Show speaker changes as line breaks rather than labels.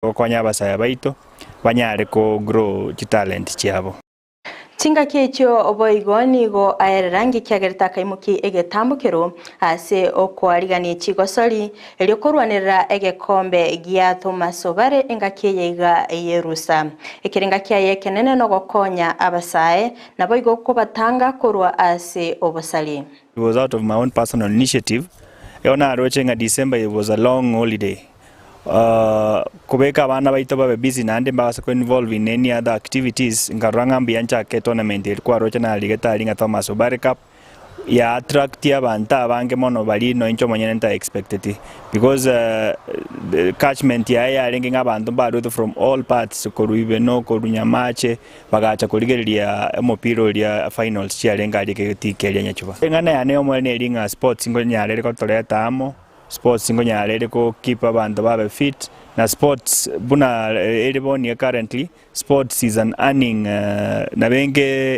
Gokonya abasae baito banyare ko grow chitalent chiabo.
Chingaki echio boigo nigo aerera ngekiagerete akaimokia egetambokero ase okoarigania chigosori, erio korwanerera egekombe gia Thomas Obare engaki eye iga y'erusa. Ekerenga kiaye ekenene nogokonya abasae, naboigo kobatanga korwa ase obosari.
It was out of my own personal initiative, ekero naroche ng'a December it was a long holiday, Kobeka abana baito babe busy naende mbabase ko involve in any other activities, nkarora ng'a mbuya nchake tournament eri kwaroche narigete aria ng'a Thomas Obare Cup, ya attract abanto abange mono baria no inche omonyene nta expecteti because the catchment yaye yarenge ng'a abanto mbaruete from all parts korwa Ibeno, korwa Nyamache, bagacha korigereria omopira oria finals chiarenge aria egetii keria Nyachuba. Eng'ana yane yomoerio neri ng'a sports nkonyara ere gotoreta amo. Sports nkonyara ere go keep abanto babe fit, na sports buna ere bonie currently, sports is an earning nabo enke.